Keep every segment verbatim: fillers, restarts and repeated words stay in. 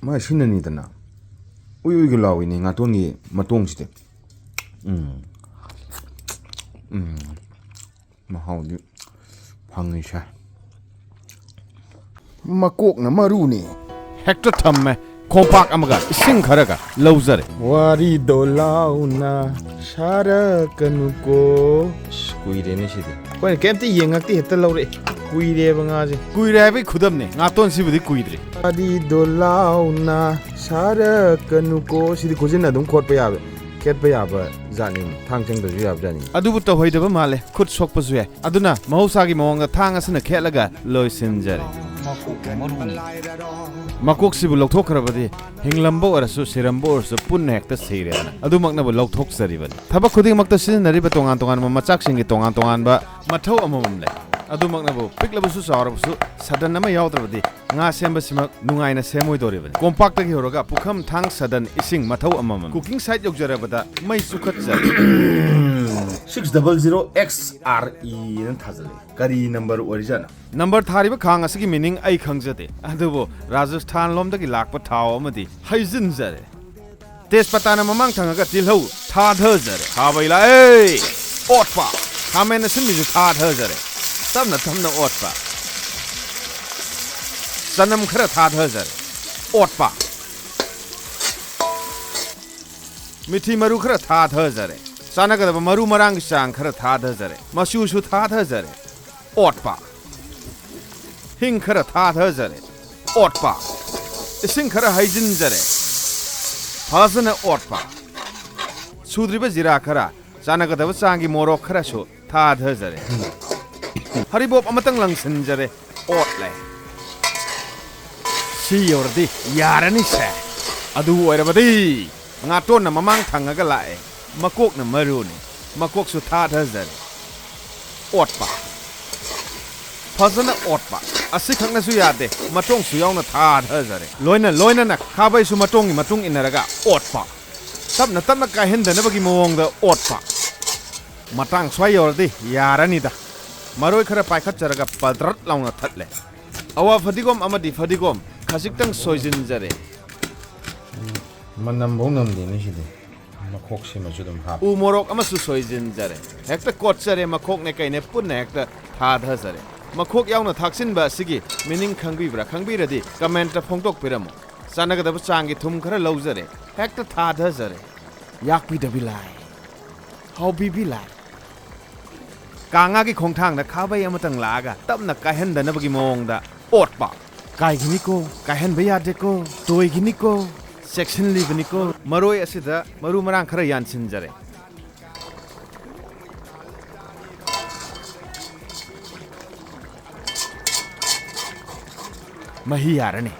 ꯃꯥꯏ ꯁꯤꯅꯅꯤꯗꯅ꯫ ꯎꯏ ꯎꯏꯒ ꯂꯥꯎꯏꯅꯦ ꯉꯥꯇꯣꯟꯒꯤ ꯃꯇꯣꯡꯁꯤꯗꯤ꯫ ꯎꯝ꯫ ꯎꯝ꯫ ꯃꯍꯥꯎꯗꯤ ꯐꯪꯉꯤꯁꯦ꯫ ꯃꯀꯣꯛꯅ ꯃꯔꯨꯅꯤ꯫ ꯍꯦꯛꯇ ꯊꯝꯃꯦ꯫ ꯈꯣꯝꯄꯥꯛ ꯑꯃꯒ ꯏꯁꯤꯡ ꯈꯔꯒ ꯂꯧꯖꯔꯦ꯫ ꯋꯥꯔꯤꯗꯣ ꯂꯥꯎꯅ ꯁꯥꯔꯛꯀꯅꯨꯀꯣ꯫ ꯑꯁ, ꯀꯨꯏꯔꯦꯅꯦ ꯁꯤꯗꯤ꯫ ꯑꯩꯈꯣꯏꯅ ꯀꯩꯝꯇ ꯌꯦꯡꯉꯛꯇꯦ, ꯍꯦꯛꯇ ꯂꯧꯔꯛꯑꯦ꯫ ꯀꯨꯏꯔꯦꯕ ꯉꯥꯁꯦ꯫ ꯀꯨꯏꯔꯦ ꯍꯥꯏꯕꯒꯤ ꯈꯨꯗꯝꯅꯦ꯫ ꯉꯥꯇꯣꯟꯁꯤꯕꯨꯗꯤ ꯀꯨꯏꯗ꯭ꯔꯤ꯫ ꯋꯥꯔꯤꯗꯣ ꯂꯥꯎꯅ ꯁꯥꯔꯛꯀꯅꯨꯀꯣ꯫ ꯁꯤꯗꯤ ꯈꯨꯖꯤꯟꯅ ꯑꯗꯨꯝ ꯈꯣꯠꯄ ꯌꯥꯕ, ꯈꯦꯠꯄ ꯌꯥꯕ ꯖꯥꯠꯅꯤ꯫ ꯊꯥꯡ ꯆꯪꯗ꯭ꯔꯁꯨ ꯌꯥꯕ ꯖꯥꯠꯅꯤ꯫ ꯑꯗꯨꯕꯨ ꯇꯧꯍꯩꯗꯕ ꯃꯥꯜꯂꯦ꯫ ꯈꯨꯠ ꯁꯣꯛꯄꯁꯨ ꯌꯥꯏ꯫ ꯑꯗꯨꯅ ꯃꯍꯧꯁꯥꯒꯤ ꯃꯑꯣꯡꯗ ꯊꯥꯡ ꯑꯁꯤꯅ ꯈꯦꯠꯂꯒ ꯂꯣꯏꯁꯤꯟꯖꯔꯦ꯫ ꯃꯀꯣꯛꯁꯤꯕꯨ ꯂꯧꯊꯣꯛꯈ꯭ꯔꯕꯗꯤ ꯍꯤꯡꯂꯝꯕ ꯑꯣꯏꯔꯁꯨ ꯁꯤꯔꯝꯕ ꯑꯣꯏꯔꯁꯨ ꯄꯨꯟꯅ ꯍꯦꯛꯇ ꯁꯤꯔꯦꯗꯅ꯫ ꯑꯗꯨꯃꯛꯅꯕꯨ ꯂꯧꯊꯣꯛꯆꯔꯤꯕꯅꯤ꯫ ꯊꯕꯛ ꯈꯨꯗꯤꯡꯃꯛꯇ ꯁꯤꯖꯤꯟꯅꯔꯤꯕ ꯇꯣꯉꯥꯟ ꯇꯣꯉꯥꯟꯕ ꯃꯆꯥꯛꯁꯤꯡꯒꯤ ꯇꯣꯉꯥꯟ ꯇꯣꯉꯥꯟꯕ ꯃꯊꯧ ꯑꯃꯃꯝ ꯂꯩ꯫ ꯑꯗꯨꯃꯛꯅꯕꯨ ꯄꯤꯛꯂꯕꯁꯨ ꯆꯥꯎꯔꯕꯁꯨ ꯁꯗꯟ ꯑꯃ ꯌꯥꯎꯗ꯭ꯔꯕꯗꯤ ꯉꯥ ꯁꯦꯝꯕꯁꯤꯃꯛ ꯅꯨꯡꯉꯥꯏꯅ ꯁꯦꯝꯃꯣꯏꯗꯧꯔꯤꯕꯅꯤ꯫ ꯀꯣꯝꯄꯥꯛꯇꯒꯤ ꯍꯧꯔꯒ ꯄꯨꯈꯝ, ꯊꯥꯡ, ꯁꯗꯟ, ꯏꯁꯤꯡ ꯃꯊꯧ ꯑꯃꯃꯝ꯫ Cooking site ꯌꯧꯖꯔꯕꯗ ꯃꯩ ꯆꯨꯈꯠꯆꯔꯦ꯫ Six double zero X R E ꯅ ꯊꯥꯖꯜꯂꯦ꯫ ꯀꯔꯤ ꯅꯝꯕꯔ ꯑꯣꯏꯔꯤꯖꯥꯠꯅꯣ? ꯅꯝꯕꯔ ꯊꯥꯔꯤꯕ ꯈꯥꯡ ꯑꯁꯤꯒꯤ meaning ꯑꯩ ꯈꯪꯖꯗꯦ, ꯑꯗꯨꯕꯨ ꯔꯥꯖꯁꯊꯥꯟ ꯂꯣꯝꯗꯒꯤ ꯂꯥꯛꯄ ꯊꯥꯎ ꯑꯃꯗꯤ ꯍꯩꯖꯤꯟꯖꯔꯦ꯫ ꯇꯦꯖꯄꯇꯥꯅ ꯃꯃꯥꯡ ꯊꯪꯉꯒ ꯇꯤꯜꯍꯧ ꯊꯥꯗꯖꯔꯦ꯫ ꯈꯥꯕꯩ ꯂꯥꯛꯑꯦ꯫ ꯑꯣꯠꯄ꯫ ꯈꯥꯃꯦꯟ ꯑꯁꯤꯟꯕꯤꯁꯨ ꯊꯥꯗꯖꯔꯦ꯫ ꯇꯞꯅ ꯇꯞꯅ ꯑꯣꯠꯄ꯫ ꯆꯅꯝ ꯈꯔ ꯊꯥꯗꯖꯔꯦ꯫ ꯑꯣꯠꯄ꯫ ꯃꯤꯊꯤ ꯃꯔꯨ ꯈꯔ ꯊꯥꯗꯖꯔꯦ꯫ ꯆꯥꯟꯅꯒꯗꯕ ꯃꯔꯨ ꯃꯔꯥꯡꯒꯤ ꯆꯥꯡ ꯈꯔ ꯊꯥꯗꯖꯔꯦ꯫ ꯃꯆꯨꯁꯨ ꯊꯥꯗꯖꯔꯦ꯫ ꯑꯣꯠꯄ꯫ ꯍꯤꯡ ꯈꯔ ꯊꯥꯗꯖꯔꯦ꯫ ꯑꯣꯠꯄ꯫ ꯏꯁꯤꯡ ꯈꯔ ꯍꯩꯖꯤꯟꯖꯔꯦ꯫ ꯐꯖꯅ ꯑꯣꯠꯄ꯫ ꯁꯨꯗ꯭ꯔꯤꯕ ꯖꯤꯔꯥ ꯈꯔ, ꯆꯥꯟꯅꯒꯗꯕ ꯆꯥꯡꯒꯤ ꯃꯣꯔꯣꯛ ꯈꯔꯁꯨ ꯊꯥꯗꯖꯔꯦ꯫ ꯍꯔꯤꯕꯣꯞ ꯑꯃꯇꯪ ꯂꯪꯁꯤꯟꯖꯔꯦ꯫ ꯑꯣꯠꯂꯦ꯫ ꯁꯤ ꯌꯧꯔꯗꯤ ꯌꯥꯔꯅꯤ ꯁꯦ꯫ ꯑꯗꯨ ꯑꯣꯏꯔꯕꯗꯤ ꯉꯥꯇꯣꯟꯅ ꯃꯃꯥꯡ ꯊꯪꯉꯒ ꯂꯥꯛꯑꯦ꯫ ꯃꯀꯣꯛꯅ ꯃꯔꯨꯅꯤ꯫ ꯃꯀꯣꯛꯁꯨ ꯊꯥꯗꯖꯔꯦ꯫ ꯑꯣꯠꯄ꯫ ꯐꯖꯅ ꯑꯣꯠꯄ꯫ ꯑꯁꯤꯈꯛꯅꯁꯨ ꯌꯥꯗꯦ, ꯃꯇꯣꯡꯁꯨ ꯌꯥꯎꯅ ꯊꯥꯗꯖꯔꯦ꯫ ꯂꯣꯏꯅ ꯂꯣꯏꯅꯅ ꯈꯥꯕꯩꯁꯨ ꯃꯇꯣꯡꯒꯤ ꯃꯇꯨꯡ ꯏꯟꯅꯔꯒ ꯑꯣꯠꯄ꯫ ꯇꯞꯅ ꯇꯞꯅ ꯀꯥꯏꯍꯟꯗꯅꯕꯒꯤ ꯃꯑꯣꯡꯗ ꯑꯣꯠꯄ꯫ ꯃꯇꯥꯡ ꯁ꯭ꯋꯥꯏ ꯌꯧꯔꯗꯤ ꯌꯥꯔꯅꯤꯗ꯫ ꯃꯔꯣꯏ ꯈꯔ ꯄꯥꯏꯈꯠꯆꯔꯒ ꯄꯗ꯭ꯔꯠ ꯂꯥꯎꯅ ꯊꯠꯂꯦ꯫ ꯑꯋꯥ ꯐꯗꯤꯒꯣꯝ ꯑꯃꯗꯤ ꯐꯗꯤꯒꯣꯝ ꯈꯖꯤꯛꯇꯪ ꯁꯣꯏꯖꯤꯟꯖꯔꯦ꯫ ꯃꯅꯝꯐꯧ ꯅꯝꯗꯦꯅꯦ ꯁꯤꯗꯤ꯫ ꯃꯈꯣꯛꯁꯤꯃꯁꯨ ꯑꯗꯨꯝ ꯍꯥꯞꯄꯦ꯫ ꯎ ꯃꯣꯔꯣꯛ ꯑꯃꯁꯨ ꯁꯣꯏꯖꯤꯟꯖꯔꯦ꯫ ꯍꯦꯛꯇ ꯀꯣꯠꯆꯔꯦ, ꯃꯈꯣꯛꯅꯦ ꯀꯩꯅꯦ ꯄꯨꯟꯅ ꯍꯦꯛꯇ ꯊꯥꯗꯖꯔꯦ꯫ ꯃꯈꯣꯛ ꯌꯥꯎꯅ ꯊꯥꯛꯆꯤꯟꯕ ꯑꯁꯤꯒꯤ meaning ꯈꯪꯕꯤꯕ꯭ꯔꯥ? ꯈꯪꯕꯤꯔꯗꯤ comment ꯐꯣꯡꯗꯣꯛꯄꯤꯔꯝꯃꯨ꯫ ꯆꯥꯟꯅꯒꯗꯕ ꯆꯥꯡꯒꯤ ꯊꯨꯝ ꯈꯔ ꯂꯧꯖꯔꯦ, ꯍꯦꯛꯇ ꯊꯥꯗꯖꯔꯦ꯫ ꯌꯥꯛꯄꯤꯗꯕꯤ ꯂꯥꯏ, ꯍꯥꯎꯕꯤꯕꯤ ꯂꯥꯏ꯫ ꯀꯥꯡꯉꯥꯒꯤ ꯈꯣꯡꯊꯥꯡꯗ ꯈꯥꯕꯩ ꯑꯃꯇꯪ ꯂꯥꯛꯑꯒ ꯇꯞꯅ ꯀꯥꯏꯍꯟꯗꯅꯕꯒꯤ ꯃꯑꯣꯡꯗ ꯑꯣꯠꯄ꯫ ꯀꯥꯏꯒꯤꯅꯤꯀꯣ, ꯀꯥꯏꯍꯟꯕ ꯌꯥꯗꯦꯀꯣ, ꯇꯣꯏꯒꯤꯅꯤꯀꯣ, ꯆꯦꯛꯁꯤꯟꯂꯤꯕꯅꯤꯀꯣ꯫ ꯃꯔꯣꯏ ꯑꯁꯤꯗ ꯃꯔꯨ ꯃꯔꯥꯡ ꯈꯔ ꯌꯥꯟꯁꯤꯟꯖꯔꯦ꯫ ꯃꯍꯤ ꯌꯥꯔꯅꯤ꯫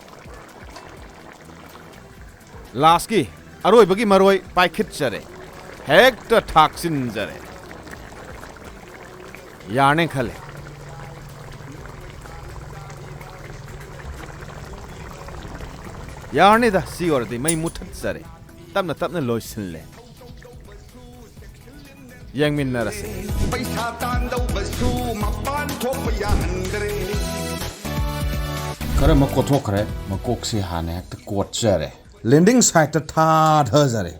Lastꯀꯤ ꯑꯔꯣꯏꯕꯒꯤ ꯃꯔꯣꯏ ꯄꯥꯏꯈꯤꯠꯆꯔꯦ꯫ ꯍꯦꯛꯇ ꯊꯥꯛꯆꯤꯟꯖꯔꯦ꯫ ꯌꯥꯔꯅꯤ ꯈꯜꯂꯦ꯫ ꯌꯥꯔꯅꯤꯗ, ꯁꯤ ꯑꯣꯏꯔꯗꯤ ꯃꯩ ꯃꯨꯊꯠꯆꯔꯦ꯫ ꯇꯞꯅ ꯇꯞꯅ ꯂꯣꯏꯁꯤꯜꯂꯦ꯫ ꯌꯦꯡꯃꯤꯟꯅꯔꯁꯦ꯫ ꯄꯩꯁꯥ ꯇꯥꯟꯗꯧꯕꯁꯨ ꯃꯄꯥꯟ ꯊꯣꯛꯄ ꯌꯥꯍꯟꯗ꯭ꯔꯦ꯫ ꯈꯔ ꯑꯃ ꯀꯣꯠꯊꯣꯛꯈ꯭ꯔꯦ꯫ ꯃꯀꯣꯛꯁꯤ ꯍꯥꯟꯅ ꯍꯦꯛꯇ ꯀꯣꯠꯆꯔꯦ꯫ Landing siteꯇ ꯊꯥꯗꯖꯔꯦ꯫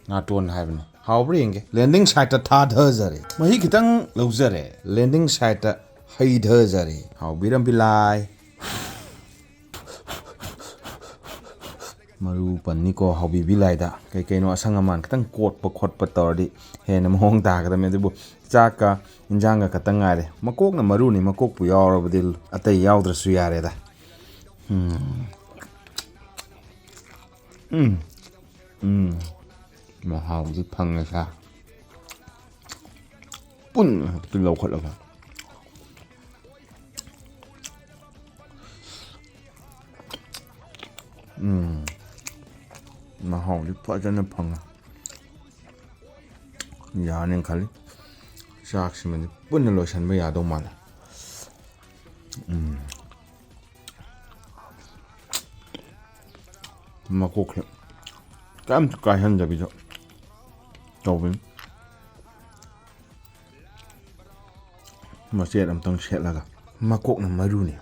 ꯉꯥꯇꯣꯟ ꯍꯥꯏꯕꯅꯤ꯫ ꯍꯥꯎꯕ꯭ꯔꯥ ꯌꯦꯡꯒꯦ꯫ Landing siteꯇ ꯊꯥꯗꯖꯔꯦ꯫ ꯃꯍꯤ ꯈꯤꯇꯪ ꯂꯧꯖꯔꯦ꯫ Landing siteꯇ ꯍꯩꯊꯖꯔꯦ꯫ ꯍꯥꯎꯕꯤꯔꯝꯕꯤ ꯂꯥꯏ꯫ ꯃꯔꯨ ꯄꯟꯅꯤꯀꯣ, ꯍꯥꯎꯕꯤꯕꯤ ꯂꯥꯏꯗ꯫ ꯀꯩ ꯀꯩꯅꯣ ꯑꯁꯪ ꯑꯃꯥꯟ ꯈꯤꯇꯪ ꯀꯣꯠꯄ ꯈꯣꯠꯄ ꯇꯧꯔꯗꯤ ꯍꯦꯟꯅ ꯃꯑꯣꯡ ꯇꯥꯒꯗꯕꯅꯤ꯫ ꯑꯗꯨꯕꯨ ꯆꯥꯛꯀ ꯏꯟꯖꯥꯡꯒ ꯈꯛꯇꯪ ꯉꯥꯏꯔꯦ꯫ ꯃꯀꯣꯛꯅ ꯃꯔꯨꯅꯤ, ꯃꯀꯣꯛꯄꯨ ꯌꯥꯎꯔꯕꯗꯤ ꯑꯇꯩ ꯌꯥꯎꯗ꯭ꯔꯁꯨ ꯌꯥꯔꯦꯗ꯫ ꯎꯝ꯫ ꯎꯝ꯫ ꯎꯝ꯫ ꯃꯍꯥꯎꯗꯤ ꯐꯪꯉꯦ ꯁꯥ꯫ ꯄꯨꯟꯅ ꯍꯦꯛꯇ ꯂꯧꯈꯠꯂꯒ꯫ ꯎꯝ꯫ ꯃꯍꯥꯎꯗꯤ ꯐꯖꯅ ꯐꯪꯉꯦ꯫ ꯌꯥꯅꯤ ꯈꯜꯂꯤ꯫ ꯆꯥꯛꯁꯤꯃꯗꯤ ꯄꯨꯟꯅ ꯂꯣꯏꯁꯤꯟꯕ ꯌꯥꯗꯧ ꯃꯥꯜꯂꯦ꯫ ꯎꯝ꯫ ꯃꯀꯣꯛꯁꯦ ꯀꯩꯝꯇ ꯀꯥꯏꯍꯟꯗꯕꯤꯗ ꯇꯧꯕꯅꯤ꯫ ꯃꯆꯦꯠ ꯑꯝꯇꯪ ꯁꯦꯠꯂꯒ꯫ ꯃꯀꯣꯛꯅ ꯃꯔꯨꯅꯤ꯫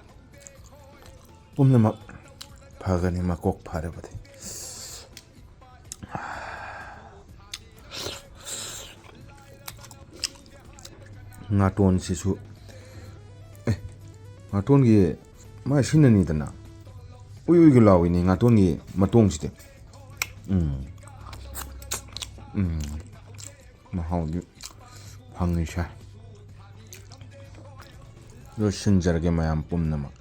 ꯄꯨꯝꯅꯃꯛ ꯐꯒꯅꯤ, ꯃꯀꯣꯛ ꯐꯔꯕꯗꯤ꯫ ꯉꯥꯇꯣꯟꯁꯤꯁꯨ, ꯑꯦ, ꯉꯥꯇꯣꯟꯒꯤ ꯃꯥꯏ ꯁꯤꯅꯅꯤꯗꯅ, ꯎꯏ ꯎꯏꯒ ꯂꯥꯎꯏꯅꯦ ꯉꯥꯇꯣꯟꯒꯤ ꯃꯇꯣꯡꯁꯤꯗꯤ꯫ ꯎꯝ꯫ ꯎꯝ꯫ ꯃꯍꯥꯎꯗꯤ ꯐꯪꯉꯤꯁꯦ꯫ ꯂꯣꯏꯁꯤꯟꯖꯔꯒꯦ ꯃꯌꯥꯝ ꯄꯨꯝꯅꯃꯛ꯫